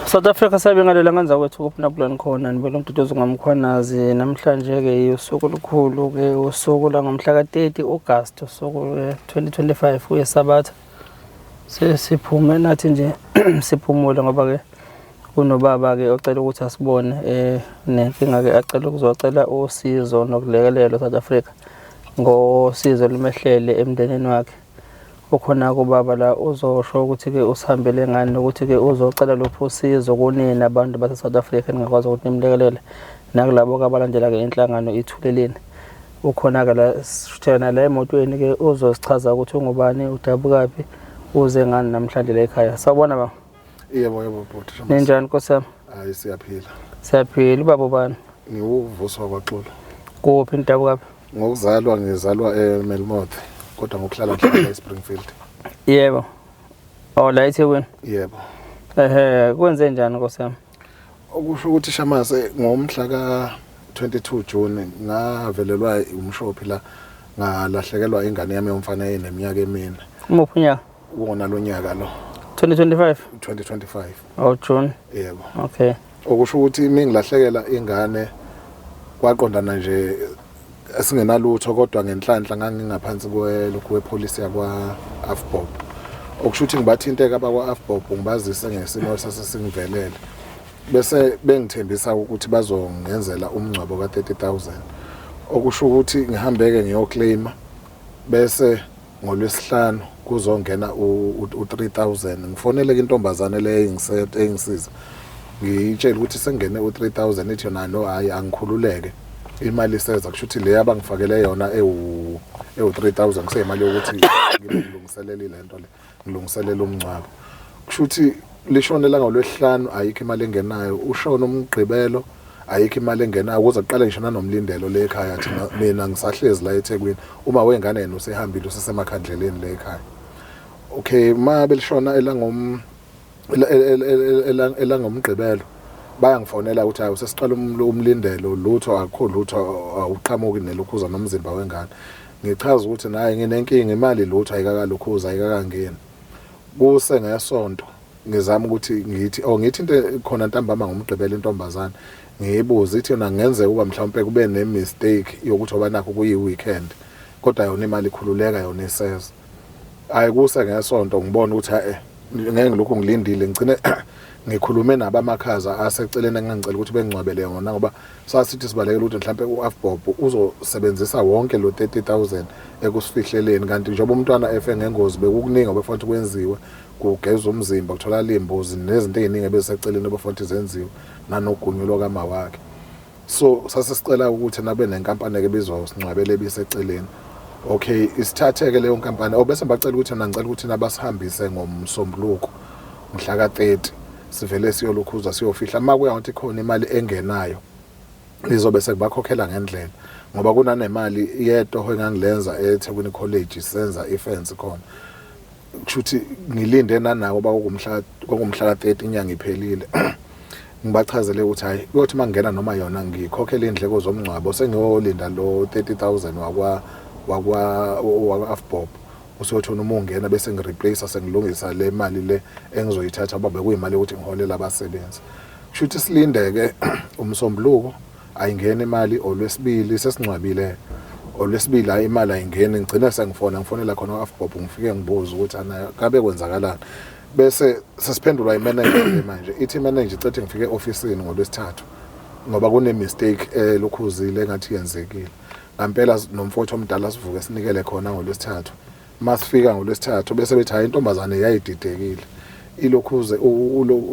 South Africa sabingelela ngenza kwethu kuphi nakulani khona nibele umduduzi ngomkhwanazi namhlanje ke usuku olukhulu ke usuku langomhla ka-30 August usuku 2025 uyesabatha sesiphume nathi nje siphumule ngoba ke kunobaba ke ocela ukuthi asibone eh nenkinga ke acela ukuzocela usizo nokulekelelwa South Africa ngosizo lumehlele emndenini wakhe Ukhona kubaba la uzosho ukuthi-ke usihambele ngani nokuthi-ke uzocela luphi usizo kunina abantu base-South Africa ningakwazi ukuthi nimlekelele nakulabo-ke abalandela-ke inhlangano Ithuleleni. Ukhona-ke la sishuthela la emotweni-ke uzosichaza ukuthi ungubani, udabukaphi, uze ngani namhlanje la ekhaya. Sawubona baba. Yebo yebo bhuti. Ninjani nkosi yami? Hayi siyaphila. Siyaphila. Ubaba ubani? Ngiwuvuswa kwaXulu. Kuphi nidabukaphi? Ngokuzalwa ngizalwa eMelmoth kodwa ngokuhlala ngihlala eSpringfield. Yebo. Oh la eThekwini. Yebo. Ehhe kwenze njani nkosi yami? Okusho ukuthi Shamase ngomhla ka 22 June ngavelelwa umshophi la ngalahlekelwa ingane yami yomfana eneminyaka emine. Umuphi unyaka? Wona lo nyaka lo. 2025? 2025. Oh June. Yebo. Okay. Okusho ukuthi mingilahlekela ingane kwaqondana nje esingenalutho kodwa ngenhlanhla ngangingaphansi kwelokhu kwepolisi yakwa AFBOB. Okusho ukuthi ngibathinteka abakwa AFBOB ngibazise ngesimo sasesingivelele. Bese bengithembisa ukuthi bazongenzela umngcwabo ka 30000. Okusho ukuthi ngihambeke ngiyoclaima bese ngolwesihlanu kuzongena u-3000 ngifonele ke intombazane leyo engisiza ngiyitshele ukuthi sengene u-3000 ithi yona no hayi angikhululeke imali iseza kusho ukuthi le abangifakele yona ewu ewu-3000 kuseyimali yokuthi ngilungiselele le nto le ngilungiselele umngcwabo kusho ukuthi lishone langolwesihlanu ayikho imali engenayo ushone umgqibelo ayikho imali engenayo kuze kuqale ngisho nanomlindelo le ekhaya thina mina ngisahlezi la eThekwini uma wengane yena usehambile usesemakhandleleni le ekhaya okay ma belishona elangom elangomgqibelo bayangifonela ukuthi hayi usesiqala umlindelo lutho akukho lutho awuqhamuki nelukhuza nomzimba wengane ngichaza ukuthi naye nginenkinga imali lutho ayikakalukhuza ayikakangeni kuse ngesonto ngizama ukuthi ngithi oh ngithi into khona ntambama ngomgqibelo intombazane ngiyibuze ithi yona ngenzeka uba mhlawumpe kube ne mistake yokuthi oba nakho kuyi weekend kodwa yona imali ikhululeka yona iseza ayi kuse ngesonto ngibona ukuthi eh ngeke ngilokhu ngilindile ngigcine ngikhulume nabamakhaza aseceleni engangicela ukuthi bengcwabele yona ngoba sasithi sibalekela ukuthi mhlampe uAfbob uzosebenzisa wonke lo 30000 ekusifihleleni kanti njengoba umntwana efe ngengozi bekukuningi obefanele kwenziwe kugezwa umzimba kutholakala iy'mbuzi nezinto ey'ningi ebeziseceleni obefanele zenziwe nanogunyulwa kama wakhe so sase sicela ukuthi nabe nenkampani ebizwa uSingcwabele ebiseceleni okay isithatheke leyo nkampani oh bese ngibacela ukuthi mina ngicela ukuthi nabasihambise ngomsombuluko mhla ka-30 sivele siyolukhuza siyofihla uma kuya ngokuthi khona imali engenayo ngizobe sekubakhokhela ngendlela ngoba kunanemali yetoho engangilenza eThekwini College senza ifence khona kushuthi ngilinde nanawo bakumhla kwakumhla ka-30 inyanga iphelile ngibachazele ukuthi hayi kuyothi uma ngingena noma yona ngikhokhele iy'ndleko zomngcwabo sengiyolinda lo 30,000 wakwa wakwa wakwa-afbob usuyothi uma ungena bese ngireplace sengilungisa le mali le engizoyithatha ngoba bekuyimali yokuthi ngiholele abasebenzi kusho ukuthi silindeke umsombuluko ayingeni imali olwesibili sesingcwabile olwesibili hayi imali ayingeni ngigcine sengifona ngifonela khona u-afbob ngifike ngibuze ukuthi ana kabe kwenzakalani bese sesiphendulwa imanager manje ithi imanager icethe ngifike e-ofisini ngolwesithathu ngoba kune-mistake elokhuzile engathi yenzekile ngampela nomfowethu omdala sivuke sinikele khona ngolwesithathu masifika ngolwesithathu bese bethi hayi intombazane yayididekile ilokhuze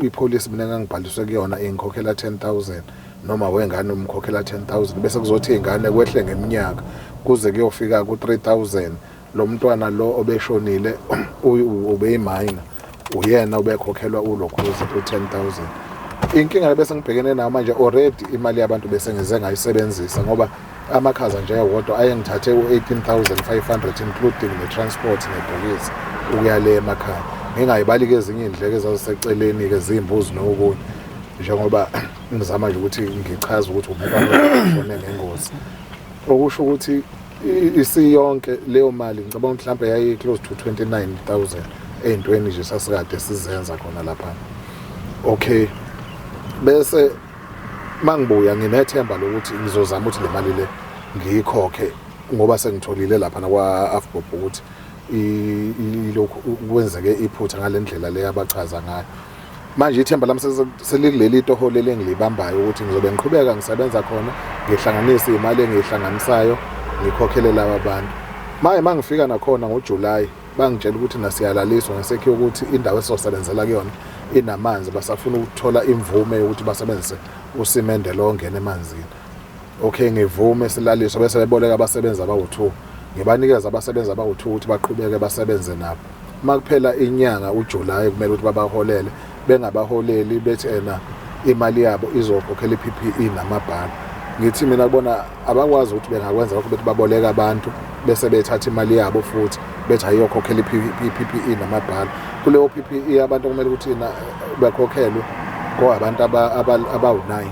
ipholisi mina engangibhaliswe kuyona ingikhokhela 10000 noma wengane umkhokhela 10000 bese kuzothi ingane kwehle ngeminyaka kuze kuyofika ku-3000 lo mntwana lo obeshonile ubeyimayina uyena obekhokhelwa ulokhuze u-10000 inkinga bese ngibhekene nayo manje already imali yabantu bese ngize ngayisebenzisa ngoba amakhaza nje wodwa ayengithathe u-18500 including ne-transport nebhokisi ukuya le emakhaya ngingayibali-ke ezinye iy'ndleko ezaziseceleni-ke ziy'mbuzi nokunye njengoba ngizama nje ukuthi ngichaze ukuthi umntwana oshone ngengozi okusho ukuthi isiyonke leyo mali ngicabanga ukuthi mhlawumbe yayi-close to 29000 ey'ntweni nje sasikade sizenza khona lapha okay. Bese mangibuya nginethemba lokuthi ngizozama ukuthi le mali le ngiyikhokhe, ngoba sengitholile lapha kwa AVBOB ukuthi ilokhu kwenzeke iphutha ngalendlela le abachaza ngayo. Manje ithemba lami selikuleli toho leli engilibambayo ukuthi ngizobe ngiqhubeka ngisebenza khona, ngihlanganise imali engiyihlanganisayo, ngikhokhele laba bantu. Maye mangifika nakhona ngoJuly bangitshela ukuthi nasiyalaliswa ngesekhiwo ukuthi indawo esizosebenzela kuyona inamanzi, basafuna ukuthola imvume yokuthi basebenzise usimende lo ongena emanzini. Okay, ngivume silaliswe, bese beboleka abasebenzi abawu-2, ngibanikeza abasebenzi abawu-2 ukuthi baqhubeke basebenze nabo. Uma kuphela inyanga uJuly kumele ukuthi babaholele, bengabaholeli, bethi ena imali yabo izokhokhela i-PPE namabhala. Ngithi mina kubona abakwazi ukuthi bengakwenza lokho, bethi baboleka abantu bese bethatha imali yabo futhi bethi ayiyokhokhela i-PPE namabhala. Kuleyo PPE abantu okumele ukuthi bekhokhelwe ko abantu abawu-9.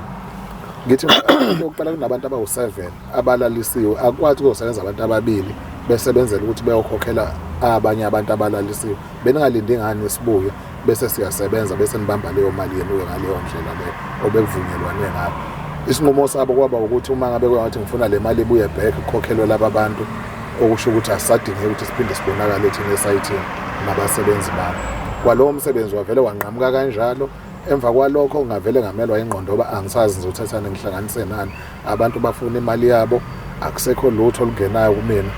Ngithi okokuqala kunabantu abawu-7 abalalisiwe, akwazi ukuzosebenza abantu ababili besebenzela ukuthi beyokhokhela abanye abantu abalalisiwe. Beningalindi ngani sibuye bese siyasebenza, bese nibamba leyo mali yenu-ke ngaleyo ndlela leyo obekuvunyelwane ngayo. Isinqumo sabo kwaba ukuthi uma ngabe kwengathi ngifuna le mali ibuye back kukhokhelwe laba bantu, okusho ukuthi asisadingeki ukuthi siphinde sibonakale thina esayithini nabasebenzi babo. Kwalowo msebenzi wavele wanqamuka kanjalo. Emva kwalokho ngavele ngamelwa ingqondo ngoba angisazi ngizothathani ngihlanganise nani. Abantu bafuna imali yabo, akusekho lutho olungenayo kumina.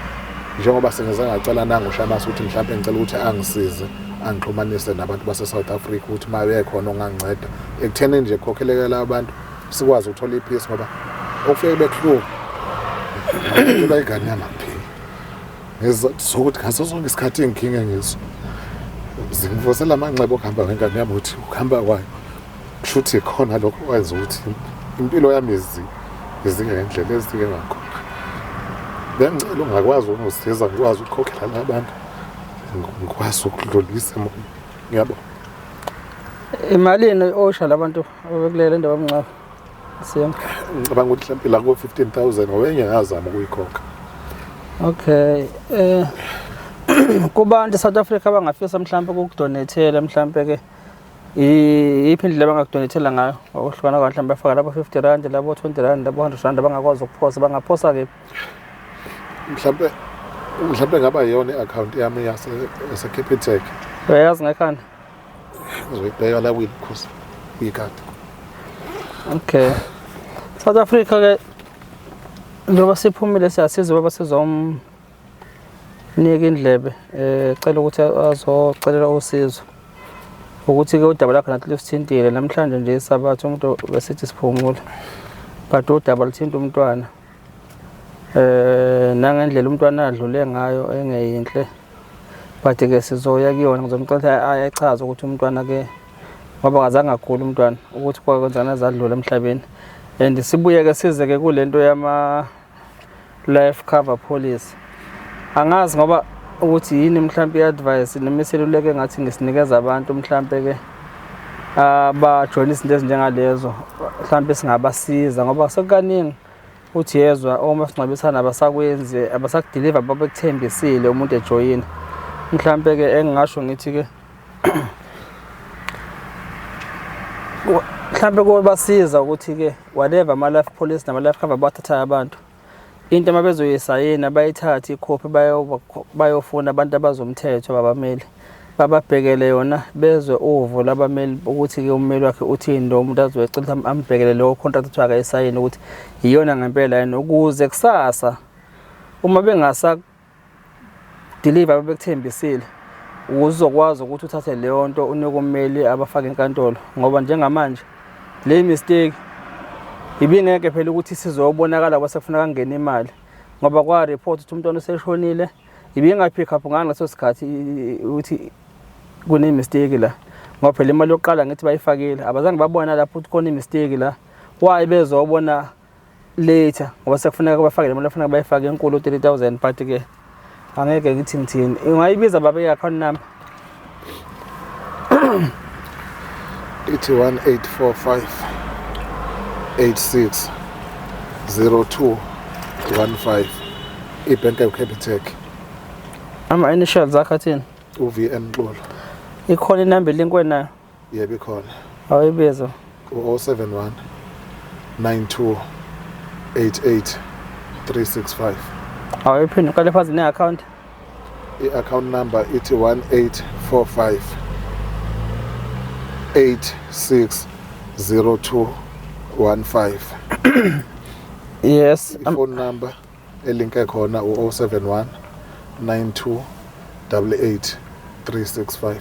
Njengoba sengize ngacela nanguShamase ukuthi mhlawumbe ngicela ukuthi angisize angixhumanise nabantu base-South Africa ukuthi uma bekhona onganginceda ekutheni nje kukhokheleke laba bantu sikwazi ukuthola iphisi, ngoba okufike kube kuhlungu ukuthola ingane yami akupheli. Ngizathu sokuthi ngaso sonke isikhathi inkinga ngizo zingivusela amanxeba okuhamba ngengane yami, ukuthi ukuhamba kwayo kusho ukuthi khona lokho okwenza ukuthi impilo yami izike ngendlela ezike ngakhona. Bengicela ungakwazi ukungisiza ngikwazi ukukhokhela la bantu, ngikwazi ukudlulisa emoyeni. Ngiyabonga. Imalini osha labantu abekulele indaba yomngcwabo? Siyam. Ngicabanga ukuthi mhlawumbe la ko-15,000 ngoba enye ngazama ukuyikhokha. Okay. Kubantu South Africa abangafisa mhlawumbe ukukudonethela, mhlawumbe ke iyiphi indlela abangakudonethela ngayo? Ngokuhlukana kwayo, mhlawumbe bafaka labo 50 rand, labo 20 rand, labo 100 rand abangakwazi ukuphosa, bangaphosa kephi? Mhlawumbe ngaba yiyona i-account yami yase Capitec. Uyayazi ngekhanda? Ngizoyibheka la kuyikhosi kuyikhadi. Okay. South Africa ke njengoba siphumile siyasiza baba, sizomnika indlebe, cela ukuthi azocelela usizo. Ukuthi ke udaba lakhe nathi lusithintile namhlanje nje isabatha, umuntu besithi siphumule, but udaba luthinta umntwana. Nangendlela umntwana adlule ngayo engeyinhle, but ke sizoya kuyona, ngizomcela achaze ukuthi umntwana ke ngoba akazange agule umntwana, ukuthi kwakwenzana azadlula emhlabeni. And sibuye ke size ke kulento yama life cover policy. Angazi ngoba ukuthi yini mhlawumbe i-advice noma iseluleko engathi ngisinikeza abantu mhlawumbe ke abajoyina izinto ezinjengalezo, mhlawumbe singabasiza ngoba sekukaningi uthi yezwa omasingcwabisana abasakwenzi, abasakudeliver babekuthembisile umuntu ejoyina. Mhlawumbe ke engingasho ngithi ke mhlawumbe kobasiza ukuthi ke whatever ama life policy nama life cover abathathayo abantu, into uma bezoyisayina bayithathe ikhophi bayofuna abantu abazomthetho babameli bababhekele yona, bezwe uvo labameli ukuthi ke ummeli wakhe uthini, lo muntu azoyicela ukuthi ambhekele leyo contract kuthiwa akayisayini ukuthi iyona ngempela yini, ukuze kusasa uma bengasa deliver ababekuthembisile uzokwazi ukuthi uthathe leyo nto unike ummeli abafake enkantolo. Ngoba njengamanje le mistake ibingeke phela ukuthi sizobonakala kwase kufuneka kungene imali, ngoba kwa report ukuthi umntwana useshonile, ibinga-pick up ngani ngaleso sikhathi ukuthi kune mistake la, ngoba phela imali yokuqala ngithi bayifakile, abazange babona lapho ukuthi khona i-mistake la. Why bezobona later ngoba sekufuneka bafake le mali afuneka bayifake enkulu 30,000? But ke angeke ngithi ngithini, ungayibiza babe i-account number. Ithi 1845 86 02 15, ibhenki eCapitec. Ama-initials akho athini? uVM Xulu. Ikhona inamba elinkwe nayo? Yebo, ikhona. Awuyibiza. U-071 92 88 365. Awuyiphinde uqale phansi ne-account. I-account number ithi 1845 8602 15. Yes. I-phone number elinke khona u-071 92 88 365.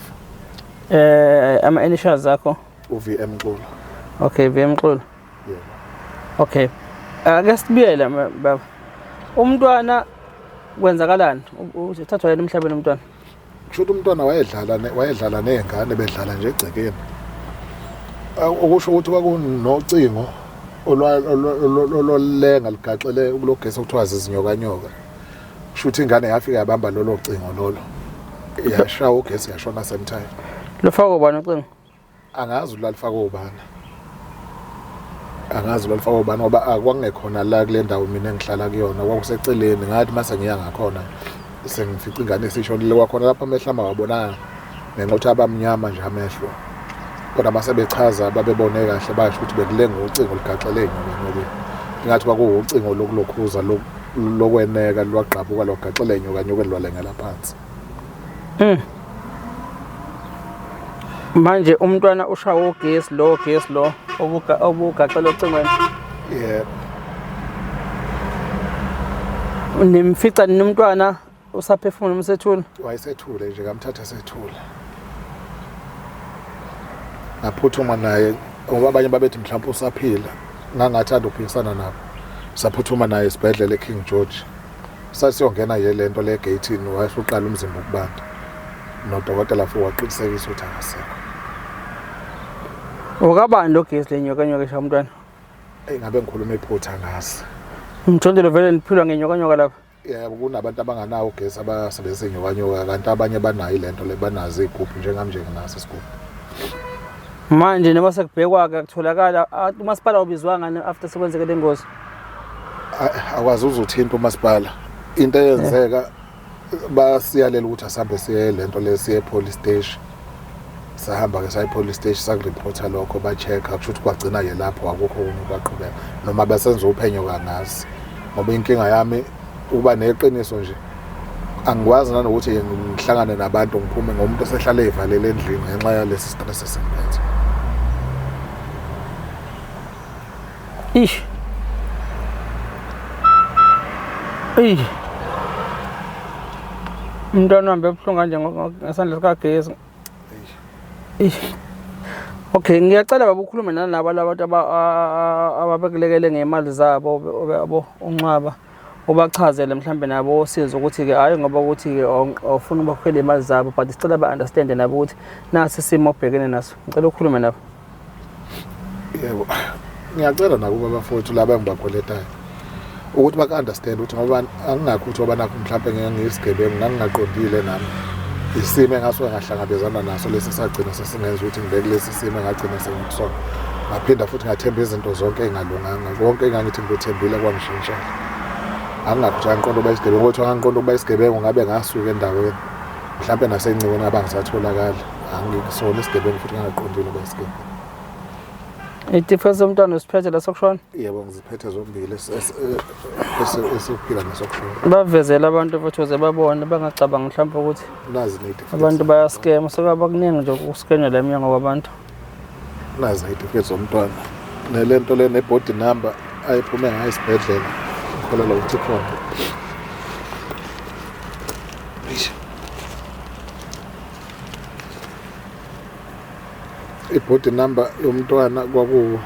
Ama initials akho? U-VM Xulu. Okay, VM Xulu. Yebo. Okay. Ake sibuyele baba. Umntwana kwenzakalani? Uthathwa yena emhlabeni umntwana? Kusho ukuthi umntwana wayedlala ney'ngane, bedlala nje egcekeni. Okusho ukuthi kwakunocingo olwalenga lugaxele kulogesi okuthiwa zizinyokanyoka. Kusho ukuthi ingane yafika yabamba lolo cingo lolo, yashaya ugesi, yashona same time. Lufakwa ubani ucingo? Angazi ukuthi lalifakwe ubani, angazi lwalifakwe ubani, ngoba akwangekhona la kule ndawo mina engihlala kuyona, kwakuseceleni. Ngathi mase ngiya ngakhona sengifica ingane esishonile kwakhona lapho amehlo ami awabonanga ngenxa yokuthi abamnyama nje amehlo, kodwa mase bechaza babebone kahle, basho ukuthi bekulenga ucingo lugaxele enyokanyokeni. Ngathi kwakuwucingo lokulokhuza lokweneka, lwagqabuka lwagaxela enyokanyokeni, lwalengela phansi. Manje umntwana ushawa ugesi lo, gesi lo obugaxela ocingweni? Yebo. Nimfica nini umntwana, usaphefumula noma usethule? Wayesethule nje, ngamthatha sethule, ngaphuthuma naye ngoba abanye babethi mhlawumbe usaphila, ngangathanda ukuphikisana nabo. Saphuthuma naye esibhedlela eKing George, sasiyongena ye lento le gate-ini, wasuqala umzimba ukubanda, nodokotela futhi waqinisekisa ukuthi akasekho. Ukabani lo gesi le nyoka nyoka eshaya umntwana? Eyi, ngabe ngikhuluma iphutha, ngazi. Umjondolo vele niphilwa ngenyoka nyoka lapha? Yebo, kunabantu abanganawo ugesi abasebenzisa inyokanyoka, kanti abanye banayo ilento le, banazo iy'gubhu njengami nje, nginaso isigubhu. Manje noma sekubhekwa-ke akutholakala, umasipala ubizwanga ngani after sekwenzeke le ngozi? Akwazi uzuthinta umasipala. Into eyenzeka, basiyalela ukuthi asihambe siye lento le, siye police station. Sahamba-ke saya e-police station, sakuripotha lokho, ba-check-a, kusho ukuthi kwagcina-ke lapho, akukho okunye kwaqhubeka noma basenza uphenyo, kangazi. Ngoba inkinga yami ukuba neqiniso nje, angikwazi nanokuthi ngihlangane nabantu, ngiphume ngomuntu osehlale ey'valele endlini ngenxa yalesi stress esingiphethe. Ish. Eyi. Umntwana wami ebuhlungu kanje ngesandla sikagesi. Ish. Okay, ngiyacela baba ukhulume nalaba labantu ababekulekele ngemali zabo abo unqaba, ubachazele mhlambe nabo osizo ukuthi ke hayi ngoba ukuthi ke awufuna ubakhokhele imali zabo, but sicela ba understand nabo ukuthi nasi isimo obhekene naso. Ngicela ukhulume nabo. Yebo, ngiyacela nakuba abafowethu laba engibakweletayo ukuthi baka-understand ukuthi ngoba angingakho ukuthi ngoba nakho mhlawumpe ngeke ngiyisigebengu, ngangingaqondile nami. Isimo engasuke ngahlangabezana naso lesi sagcina sesingenza ukuthi ngibe kulesi simo engagcina sengikusona. Ngaphinda futhi ngathemba izinto zonke ey'ngalunganga, konke engangithi ngikuthembile kwangishintshela. Angingakho ukuthi angiqonda ukuba isigebengu, kodwa ngangiqonda ukuba isigebengu ngabe ngasuka endaweni, mhlawumpe nasencikweni ngabe angisatholakali. Angikusona isigebengu futhi ngangaqondile ukuba isigebengu. Isitifiketi somntwana usiphethe la sokushona? Yebo, ngiziphethe zombili, esokuphila nesokushona. Bavezele abantu futhi ukuze babone, bangacabangi mhlawumbe ukuthi Nazi ney'tifiketi. abantu bayaskema. Sekwaba kuningi nje ukuskenywa la emnyango kwabantu. Nazi ney'tifiketi zomntwana, nele nto le ne-body number ayiphume ngayo esibhedlela, ngikholelwa ukuthi ikhona. Eish. I-body number yomntwana kwaku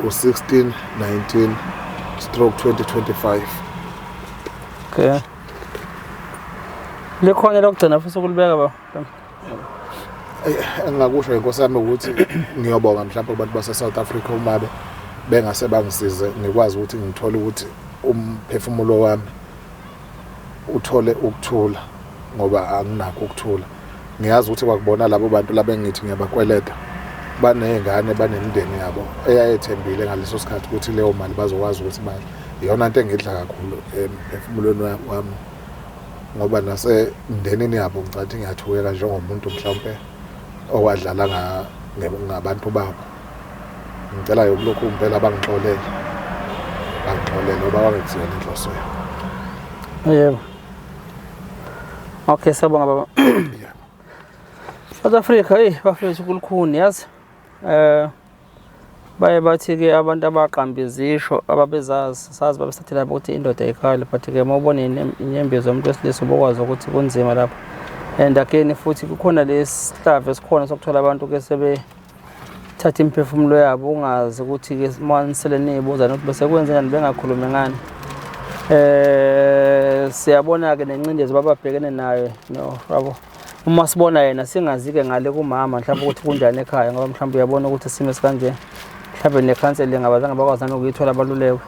u-1619/2025. Okay, likhona lokugcina futhi ukulibeka baba? Engingakusho, inkosi yami, ukuthi ngiyobonga mhlawumbe kubantu base-South Africa uma bengase bangisize ngikwazi ukuthi ngithole ukuthi umphefumulo wami uthole ukuthula, ngoba anginakho ukuthula. Ngiyazi ukuthi kwakubona labo bantu laba engithi ngiyabakweleta baney'ngane, banemindeni yabo eyayethembile ngaleso sikhathi ukuthi leyo mali bazokwazi ukuthi badle. Iyona nto engidla kakhulu emphefumulweni wami, ngoba nasemndenini yabo ngicathi ngiyathukeka njengomuntu mhlawumpe owadlala ngabantu babo. Ngicela yokulokhu impela bangixolele, bangixolele ngoba kwangekuziyona inhloso yabo. Yebo. Okay, siyabonga baba. Yebo. South Africa, hey bafethu kulukhuni yazi. Eh baye bathi ke abantu abaqamba izisho ababezazi sazi babesathela ukuthi indoda ayikhali, but ke uma ubona inyembezi yomuntu wesilisa ubokwazi ukuthi kunzima lapho. And again futhi kukhona lesihlava esikhona sokuthola abantu ke sebe thatha imiphefumulo yabo, ungazi ukuthi ke manisele niyibuza nokuthi bese kwenzenjani bengakhulumi ngani. Siyabona ke nencindezi bababhekene nayo, no yabo. Uma sibona yena singazi-ke ngale kumama mhlawumbe ukuthi kunjani ekhaya, ngoba mhlawumbe uyabona ukuthi isimo esikanje mhlawumbe nekhanseli ngabazange bakwazi nanokuyithola abalulekwe.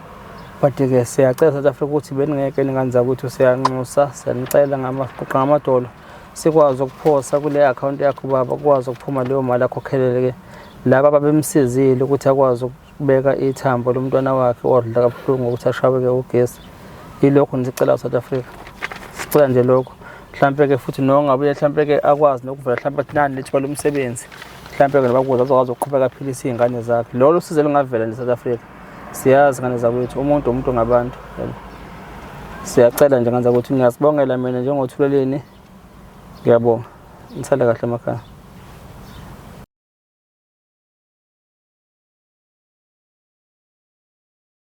But-ke siyacela South Africa ukuthi beningeke ninganza ukuthi siyanxusa, siyanicela ngamaguqa ngamadolo sikwazi ukuphosa kule akhawunti yakho baba, kukwazi ukuphuma leyo mali akhokhelele-ke laba ababemsizile ukuthi akwazi ukubeka ithambo lomntwana wakhe odla kabuhlungu ngokuthi ashaweke ugesi. Yilokho nisicela South Africa, sicela nje lokho. Mhlampe-ke futhi nongabuye mhlampe-ke akwazi nokuvela mhlampe athi nani lethuba lomsebenzi, mhlampe-ke nobakuze azokwazi ukuqhubeka aphilise iy'ngane zakhe. Lolo sizo elingavela nje South Africa, siyazi ngane zakwethu, umuntu umuntu ngabantu, yabo. Siyacela nje ngane zakwethu, ngiyasibongela mina njengoThuleleni, ngiyabonga. Nisale kahle emakhaya.